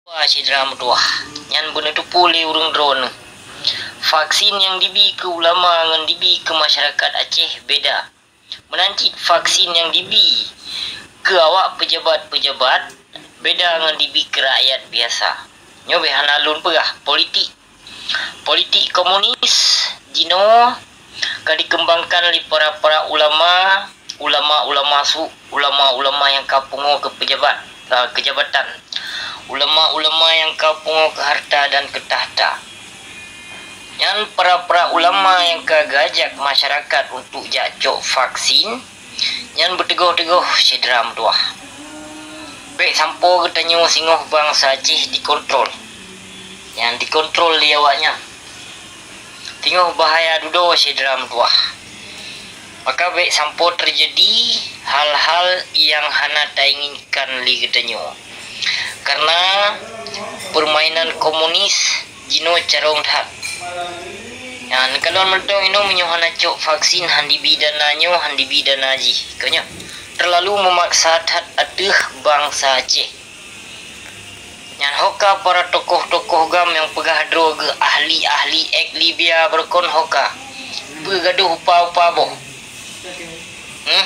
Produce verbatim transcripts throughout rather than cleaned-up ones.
Syedara meutuwah, nyan beuneuteupeu lé ureuëng droeneueh. Vaksin nyang dibi keu ulama ngon dibi keu masyarakat Aceh beda. Meunan cit vaksin nyang dibi keu awak peujabat-peujabat beda ngon dibi keu rakyat biasa. Nyoe beh hana lôn peugah politik. Politik komunis jinoe ka dikeumbangkan lé para-para ulama, ulama-ulama su, ulama-ulama nyang ka pungoe keu peujabat, eh, keu jabatan, ulama-ulama nyang ka pungoe keu harta dan keu takhta. Nyan para-para ulama nyang ka geuajak masyarakat untuk jak cok vaksin, nyan beuteugoh-teugoh syedara meutuwah. Bék sampoe geutanyoe singoh bansa Aceh dikontrol. Nyan dikontrol lé awaknyan. Singoh bahaya dudoe syedara meutuwah. Maka bék sampoe teujadi hal-hal nyang hana tainginkan lé geutanyoe. Karena permainan komunis jinoe carông that. Nyan kalon mantong inoe meunyoe hana cok vaksin han dibi dana nyoe, han dibi dana jih. Keu nyoe terlalu memaksa that ateueh bansa Aceh. Nyan ho ka para tokoh-tokoh GAM nyang peugah droe geuh ahli-ahli ék Libya beurukon ho ka. Peue gadôh upa-upa boh. Hmm?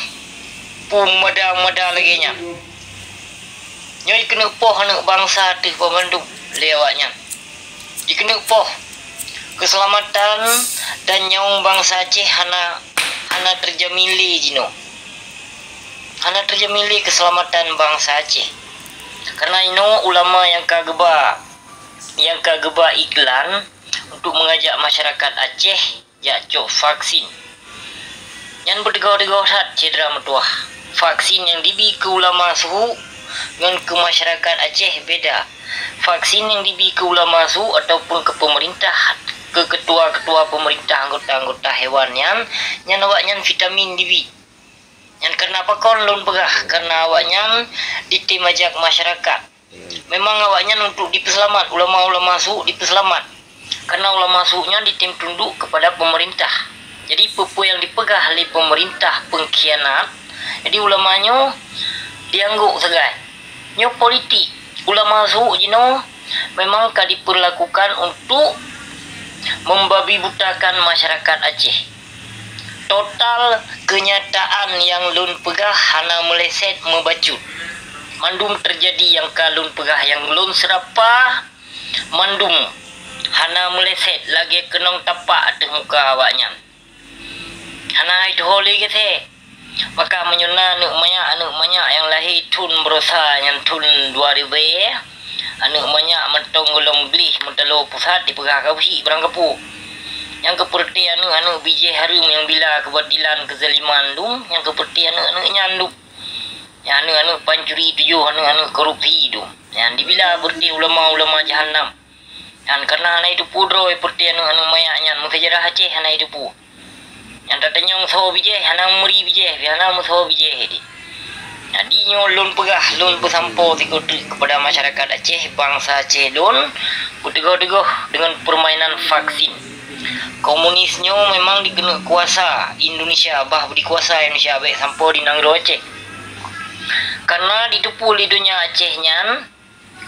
Peue mada-mada lagée nyan. Nyoe jikeuneuk poh aneuëk bansa teuh banmandum lé awaknyan. Jikeuneuk poh. Keuseulamatan dan nyawöng bansa Aceh hana, hana teujamin lé jinoe. Hana teujamin lé keuseulamatan bansa Aceh. Karena inoe ulama nyang ka geuba, nyang ka geuba iklan untuk mengajak masyarakat Aceh jak cok vaksin. Nyan beuteugoh-teugoh that syedara meutuwah. Vaksin nyang dibi keu ulama su ngon keu masyarakat Aceh beda. Vaksin nyang dibi keu ulama su ataupun keu peumeurintah, keu keutua-keutua peumeurintah, anggota-anggota hewan nyan, nyan awaknyan vitamin dibi. Nyan karena pakon lôn peugah, karena awaknyan ditem ajak masyarakat. Memang awaknyan untuk dipeuseulamat, ulama-ulama su dipeuseulamat. Karena ulama su nyan ditem tunduk kepada pemerintah. Jadi peue-peue nyang dipeugah lé pemerintah pengkhianat, jadi ulama nyoe dianggok sagai. Nyoe politik. Ulama su jinoe memang ka diperlakukan untuk membabi butakan masyarakat Aceh. Total kenyataan nyang lôn peugah hana meuleset meubacut. Mandum teujadi nyang ka lôn peugah, nyang lôn seurapa mandum hana meuleset lagée keunong tapak ateueh muka awaknyan. Hana hai tuho lé geuthée. Maka meunyoe na aneuëk manyak, aneuëk manyak nyang lahé thon baroesa nyan thon dua ribée, aneuëk manyak mantong gohlom gleh meutaloe pusat dipeugah ka usyik barang kapeue. Nyang keupeureuté aneuëk-aneuëk bijéh hareuem nyang bila keubatilan keuzaliman dum, nyang keupeureuté aneuëk-aneuëk nyan dum. Nyang aneuëk-aneuëk pancuri tujoh, aneuëk-aneuëk korupsi dum. Nyang dibila beureuté ulama-ulama jahannam. Nyan karena hana jiteupeue droe peureuté aneuëk-aneuëk manyak nyan, meusejarah Aceh hana jiteupeue. Nyang tatanyong soe bijéh, hana meuri bijéh, hana meusoe bijéh di. Jadi nyoe lôn peugah, lôn peusampoe sigoe treuk keupada masyarakat Aceh, bansa Aceh lôn, beuteugoh-teugoh deungon peurmainan vaksin. Komunis nyoe memang dikeuneuk kuasa Indonesia, bah dikuasa Indonesia bék sampoe di nanggroe Aceh. Karena jiteupeue lé donya Aceh nyan,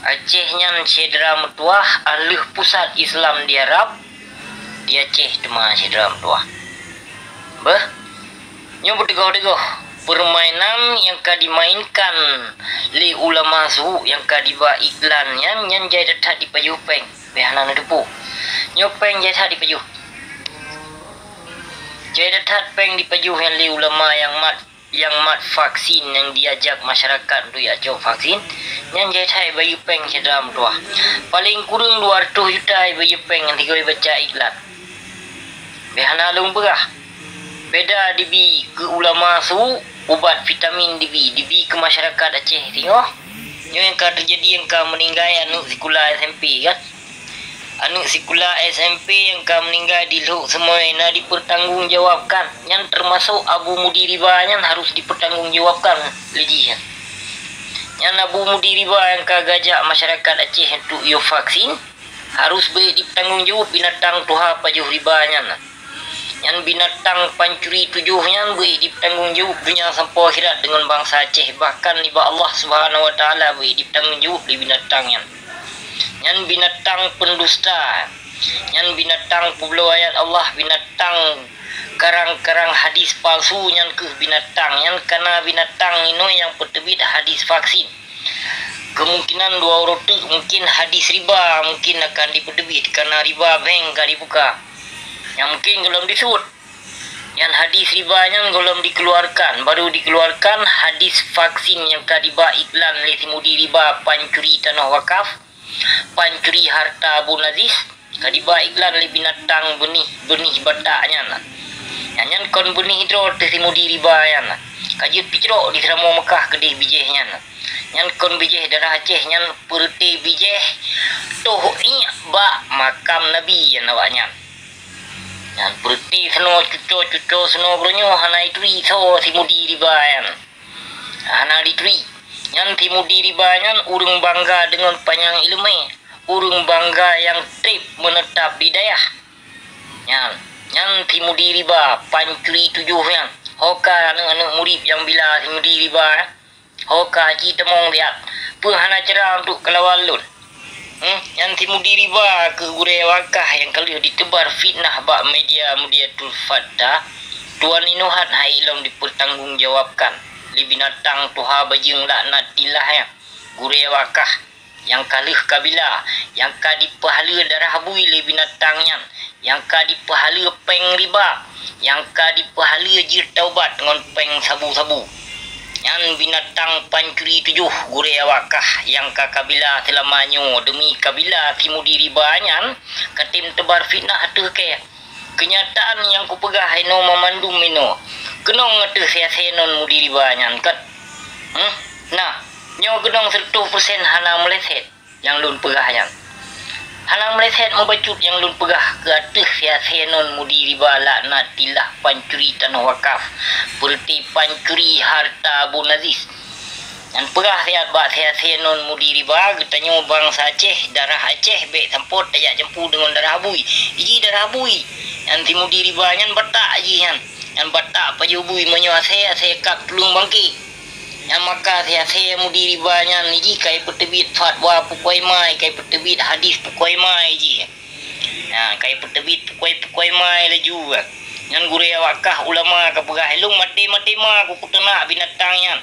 Aceh nyan syedara meutuwah, 'oh lheueh pusat Islam di Arab, di Aceh teuma syedara meutuwah. Beuh, nyoe beuteugoh-teugoh peurmainan nyang ka dimainkan lé ulama su nyang ka diba iklan nyan, nyan jai that-that dipajoh péng, bék hana neuteupeue. Nyoe péng jai that dipajoh. Jai that-that péng dipajoh nyan lé ulama nyang mat nyang mat vaksin nyang diajak masyarakat untuk jak cok vaksin, nyan jai that bayeue péng syedara meutuwah. Paleng kureueng dua reutôh juta bayeue péng nyang sigoe baca iklan. Bék hana lôn peugah. Beda dibi keu ulama su, ubat vitamin dibi, dibi keu masyarakat Aceh singoh. Nyoe nyang ka teujadi nyang ka meuninggai aneuëk sikula S M P kan. Aneuëk sikula S M P nyang ka meuninggai di Lhokseumawe na dipertanggungjawabkan. Nyan teumasok Abu Mudi Riba nyan harôh dipertanggungjawabkan lé jih nyan. Nyan Abu Mudi Riba nyang ka geujak masyarakat Aceh untuk yue vaksin, harôh beuék dipertanggungjawab binatang tuha pajoh riba nyan. Nyan binatang pancuri tujoh nyan beuék dipertanggungjawab donya sampoe akhirat deungon bansa Aceh, bahkan nibak Allah Subhanahu Wa Taala beuék dipertanggungjawab lé binatang nyan. Nyan binatang pendusta. Nyan binatang peubloe ayat Allah, binatang karang-karang hadis palsu, nyan keuh binatang. Nyan kana binatang inoe nyang peuteubiet hadis vaksin. Kemungkinan dua uroe teuk mungkin hadis riba mungkin akan dipeuteubiet, kana riba bank ka dibuka. Nyang mungkin gohlom disut. Nyan hadis riba nyan gohlom dikeluarkan, baru dikeluarkan hadis vaksin nyang ka diba iklan lé si mudi riba pancuri tanoh wakaf, pancuri harta Abu Nazis, ka diba iklan lé binatang beunih, beunih batak nyan. Nyan, nyan kon beunih droe teuh si mudi riba nyan. Ka jeuet picrok di Seuramoe Mekah keudeh bijéh nyan. Nyan kon bijéh darah Aceh, nyan peureuté bijéh toh iek bak makam Nabi nyan awaknyan. Nyan peureuté seunoe cuco-cuco seunoe geuronyoe hana jituri soe si mudi riba nyan. Hana jituri. Nyan si mudi riba nyan ureuëng bangga deungon panyang iéleumé, ureuëng bangga nyang treb meuneutap di dayah. Nyan, nyan si mudi riba pancuri tujoh nyan. Ho ka aneuëk-aneuëk murit nyang bila si mudi riba nyan. Ho ka haji tamong siat, peue hana cara untuk kalawan lôn? Hmm, nyan si mudi riba keu gurée wakah nyang ka lheueh jiteubar fitnah bak media, media Media Fatah, tuan inong han hai lom dipeutanggong jawabkan lé binatang tuha bajeueng laknatillah nyan, gurée wakah. Nyang ka lheueh kabila, nyang ka jipeuhaleue darah bui lé binatang nyan, nyang ka jipeuhaleue péng riba, nyang ka jipeuhaleue jeuet taubat ngon péng sabu-sabu. Nyan binatang pancuri tujoh gurée wakah nyang ka kabila seulama nyoe deumi kabila si mudi riba nyan ka tem teubar fitnah ateueh kée. Keunyataan nyang kupeugah inoe mamandum inoe keunong ateueh si asée non mudi riba nyan, kon? Hmm? Nah, nyoe keunong seureutôh peureusén hana meuleset nyang lôn peugah nyan. Hana meuleset mubacut nyang lôn peugah keu ateueh si asée non mudi riba laknatillah pancuri tanoh wakaf, peureuté pancuri harta Abu Nazis. Nyan peugah siat bak si asée non mudi riba, geutanyoe bansa Aceh, darah Aceh bék sampôt tajak jampu deungon darah bui. Iji darah bui. Nyan si mudi riba nyan batak jih nyan. Nyan batak pajoh bui meunyoe asée, asée kab tuleueng bangke. Nyan maka si asée mudi riba nyan iji kai peuteubiet fatwa pukoi mai, kai peuteubiet hadis pukoi mai jih. Nyan kai peuteubiet pukoi-pukoi mai laju. Nyan gurée wakah ulama ka peugah, "Lôn maté-maté ma ku kuteunak binatang nyan."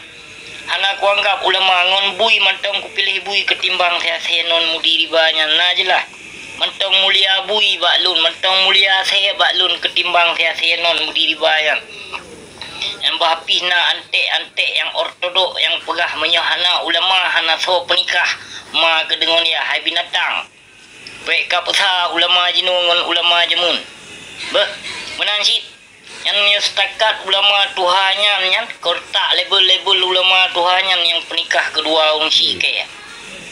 Hana kuanggab ulama ngon bui mantong kupiléh bui keutimbang si asée non mudi riba nyan, na jeulaih. Mantong mulia bui bak lôn, mantong mulia asée bak lôn keutimbang si asée non mudi riba nyan. Nyan bah pih na anték-anték nyang ortodok nyang peugah meunyoe hana ulama hana soe peunikah ma keudeungon ya hai binatang. Bék ka peusa ulama jinoe ngon ulama jameun. Beuh, meunan cit. Nyan meunyoe seutakat ulama tuha nyan, nyan keuretak label-label ulama tuha nyan nyang peunikah keudua ureuëng syiek kée.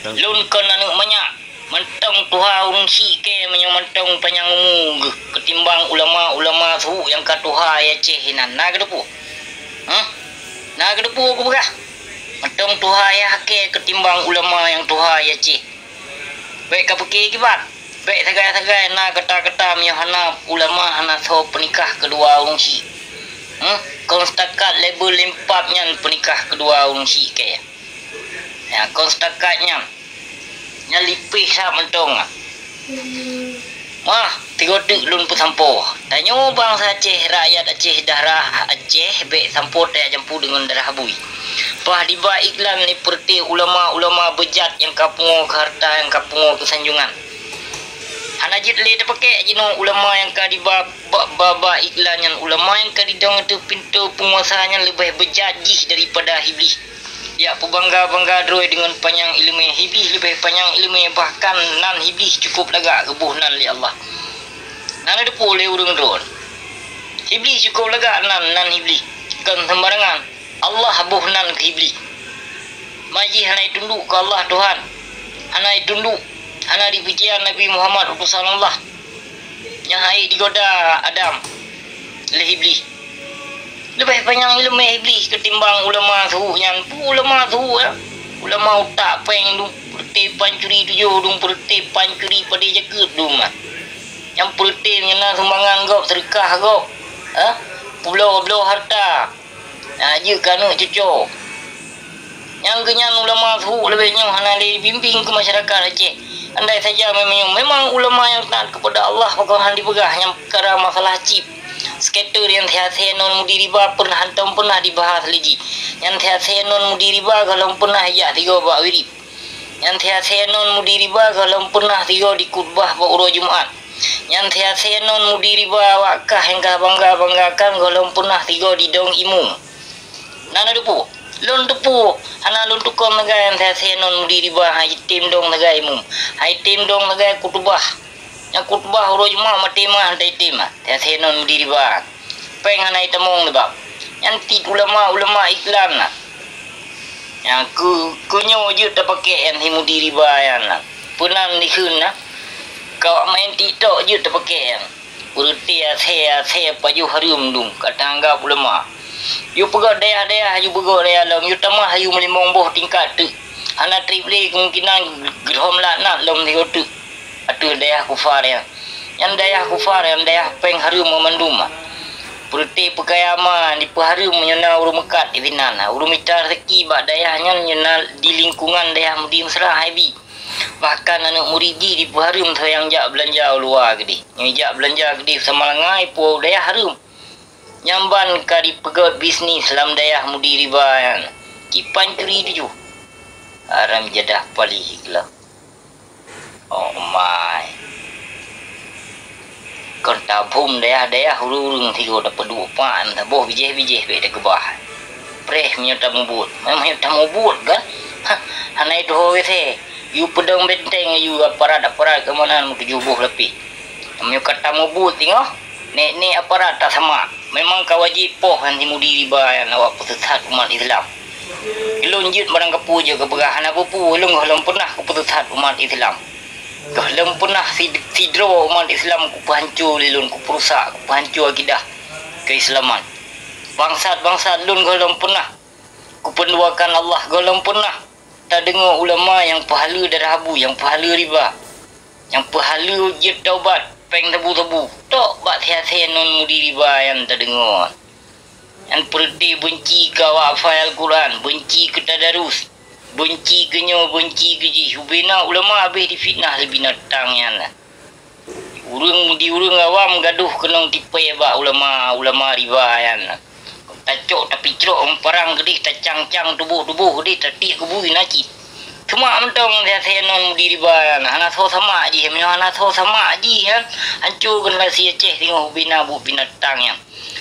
Lôn kon aneuëk manyak, mantong tuha ureuëng syiek kée meunyoe mantong panyang umu geuh keutimbang ulama-ulama suuk nyang ka tuha ya Aceh inan. Na keudeupu? Huh? Na keudeupu kupeugah? Mantong tuha ya kée keutimbang ulama nyang tuha ya Aceh. Bék ka pike kiban. Bék sagai-sagai na kata-kata meunyoe hana ulama hana soe peunikah keudua ureuëng syiek. Hmm? Kon seutakat label impap nyan peunikah keudua ureuëng syiek kée. Ya, kon seutakat nyan. Nyan lipéh that mantong. Wah, tigo teuk lôn peusampoe. Tanyoe bansa Aceh, rakyat Aceh, darah Aceh bék sampôt tajak jampu deungon darah bui. Bah diba iklan lé peureuté ulama-ulama beujat nyang ka pungoe keu harta, nyang ka pungoe keu sanjongan. Hana jeuet lé tapakée jinoe ulama nyang ka diba bak ba-ba iklan nyan, ulama nyang ka didong ateueh pintoe peunguasa nyan leubeh beujat jih daripada Iblih. Jak peubangga-bangga droe deungon panyang iéleumé. Iblih leubeh panyang iéleumé, bahkan nan Iblih cukôp lagak geuboh nan lé Allah. Na neuteupeue lé ureuëng droe. Iblih cukôp lagak nan, nan Iblih. Kon seumbarangan. Allah boh nan keu Iblih. Ma jih hana jitunduk keu Allah Tuhan. Hana jitunduk, hana jipeucaya Nabi Muhammad utosan Allah. Nyang hai digoda Adam lé Iblih. Leubeh panyang iéleumé Iblih keutimbang ulama suuk nyan. Peue ulama suuk, ya? Ulama utak péng, dum peureuté pancuri tujoh, dum peureuté pancuri padé jakeuet dum. Nyang peureuté nyang na sumbangan gob, seudeukah gob. Ha? Peubloe-bloe harta. Na jeuet keu aneuëk cuco. Nyang keu nyan ulama suuk leubeh nyoe hana lé bimbing keu masyarakat Aceh. Andai saja memang, memang ulama nyang taat kepada Allah, pakon han dipeugah nyang peukara masalah chip. Scatter nyang siasé non mudi riba pernah hantom pernah dibahas lé jih. Nyang siasé non mudi riba gohlom pernah jak sigoe bak wirib. Nyang siasé non mudi riba gohlom pernah sigoe di khutbah bak uroe Jumat. Nyang siasé non mudi riba awak kah nyang ka bangga-banggakan gohlom pernah sigoe didong imum. Na neuteupeue? Lôn teupeue, hana lôn tukon sagai nyang siasé non mudi riba, han jitem dong sagai imum, han jitem dong sagai khutbah. Nyang khutbah uroe Jumat maté meuh han jitem, siasé non mudi riba. Péng hana jitamong sabab nyan cit ulama-ulama Islam na. Nyang keu, keu nyoe jeuet tapakèk nyan si mudi riba nyan na. Peunan dikheun na. Kawak main TikTok jeuet tapakèk nyan. Peureute asèe-asèe pajoh hareuem dum ka teuanggab ulama. Yue peugöt dayah-dayah, yue peugöt dayah lom, yue tamah yue meulimong boh tingkat teuk. Hana treb lé kemungkinan geuhom laknat lom sigoe teuk ateueh dayah kufar nyan. Nyan dayah kufar, nyan dayah péng hareuem mandum. Peureute peukaya ma dipeuhareuem meunyoe na ureueng meukat disinan, ureueng mita raseuki bak dayah nyan, nyoe na di lingkungan dayah mudi meusra hai bi. Bahkan aneuk murit jih dipeuhareuem soe nyang jak beulanja u luwa keudeh. Nyang jak beulanja keudeh sama langai puwoe dayah hareuem. Nyan ban ka dipeugöt bisnis lam dayah mudi riba nyan. Kipan curi tujoh. Haram jadah palih geulah. Oh my. Kon tabhom dayah-dayah ureueng-ureueng sigoe tapeuduek pan, saboh bijéh-bijéh bèk takeubah. Preh meunyoe tamubuet. Meunyoe tamubuet kan? Hah, hana jiteuho geuthèe. Yue peudong benteng yue aparat-aparat keamanan meutujoh boh lapéh. Meunyoe ka tamubuet singoh, nèk-nèk aparat tasamak. Memang ka wajéb poh nyan si mudi riba nyan awak peuseusat umat Islam. Ulôn jeuet barang kapeue jeuet kapeugah hana peue-peue, ulôn gohlom peunah kupeuseusat umat Islam. Gohlom peunah sid-, sidroe umat Islam kupeuhanco lé lôn, kupeurusak, kupeuhanco akidah keuislaman. Bangsat-bangsat lôn gohlom peunah kupeuduakan Allah, gohlom peunah tadeungoe ulama nyang peuhaleue darah abu, nyang peuhaleue riba, nyang peuhaleue jeuet taubat péng sabu-sabu, tok bak siasé non mudi riba nyan tadeungoe. Nyan peureute beunci keu awak hafai Al-Quran, beunci keu tadarus, beunci keu nyoe, beunci keu jih. Ubena ulama habéh difitnah lé binatang nyan. Ureueng di ureueng awam gadôh keunong tipée bak ulama, ulama riba nyan. Tacok, tapicrok meuparang keudeh, tacang-cang tuboh-tuboh keudeh, tatiek keu bui na cit. Cuma mantong siasé non mudi riba nyan, hana soe samak jih, meunyoe hana soe samak jih nyan, hanco generasi Aceh singoh ubena buet binatang nyan.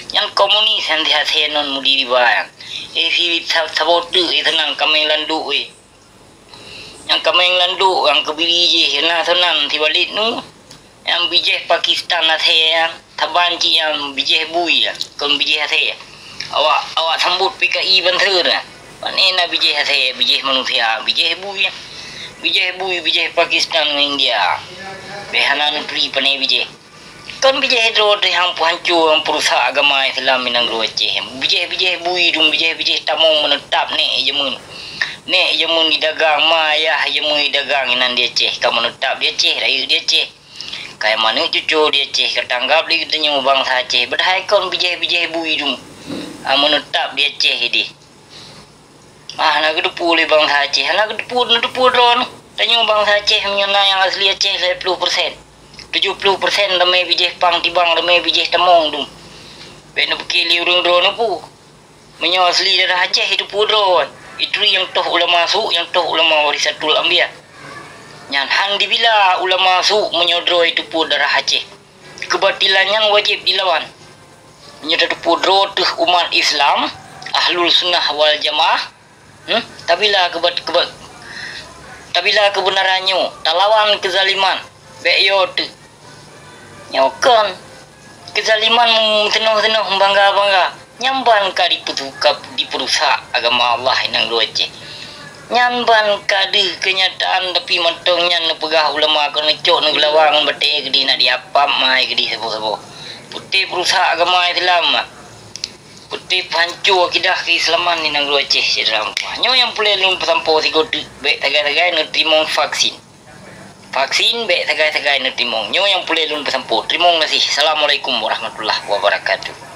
Nyan komunis nyan siasé non mudi riba nyan. Eh, si sa-, saboh teuk, eh, seunang kaméng landok, eh. Nyang kaméng landok, nyang keubiri jih na sanan sibalék nu. Nyang bijéh Pakistan asèe nyan, saban cit nyang bijéh bui nyan, kon bijéh asèe. Awak, awak sambot P K I bansa nyan. Pané na bijéh asèe, bijéh manusia, bijéh bui nyan. Bijéh bui, bijéh Pakistan ngon India. Bèk hana neuturi pané bijéh. Kon bijéh droe teuh nyang peuhanco, nyang peurusak agama Islam di nanggroe Aceh. Bijéh-bijéh bui dum, bijéh-bijéh tamong meuneutab nèk jameun. Nèk jameun jidagang, ma ayah jameun jidagang inan di Aceh, ka meuneutab di Aceh, rayeuk di Aceh. Ka maneuk cuco di Aceh, ka tanggap lé geutanyoe bansa Aceh. Padahai kon bijéh-bijéh bui dum, a, meuneutab di Aceh idéh. Ah, hana geuteupeue lé bansa Aceh, hana geuteupeue, neuteupeue droeneuh. Tanyoe bansa Aceh meunyoe na nyang asli Aceh lhèe ploh persen. Tujoh ploh persen ramé bijéh pang tibang, ramé bijéh tamong dum. Bèk neupike lé ureueng droeneuh peue. Meunyoe asli darah Aceh, iteupeue droe, ituri nyang toh ulama su', nyang toh ulama warisatul anbiya. Nyan han dibila ulama su' meunyoe droe iteupeue darah Aceh. Keubatilan nyan wajéb dilawan. Meunyoe tateupeue droe teuh umat Islam, ahlul sunnah wal jamaah, hmm, tabila keubat-, keubat-, tabila keubeunaran nyoe, talawan keuzaliman, bèk yo teuk. Nyoe kon keuzaliman meuteunoh-teunoh, meubangga-bangga. Nyan ban ka dipeutu-, ka dipeurusak agama Allah i nanggroe Aceh. Nyan ban ka deuh keunyataan, tapi mantong nyan neupeugah ulama keuneuk cok neugeulawa ngon batèe keudéh, na diapam mai keudéh saboh-saboh. Peuté peurusak agama Islam, peuté peuhanco akidah keuislaman di nanggroe Aceh, syedara meutuah. Nyoe nyang peureulèe lôn peusampoe sigoe teuk, bèk sagai-sagai neuteurimong vaksin. Vaksin bèk sagai-sagai neuteurimong. Nyoe nyang peureulèe lôn peusampoe. Teurimong gaséh. Assalamualaikum warahmatullahi wabarakatuh.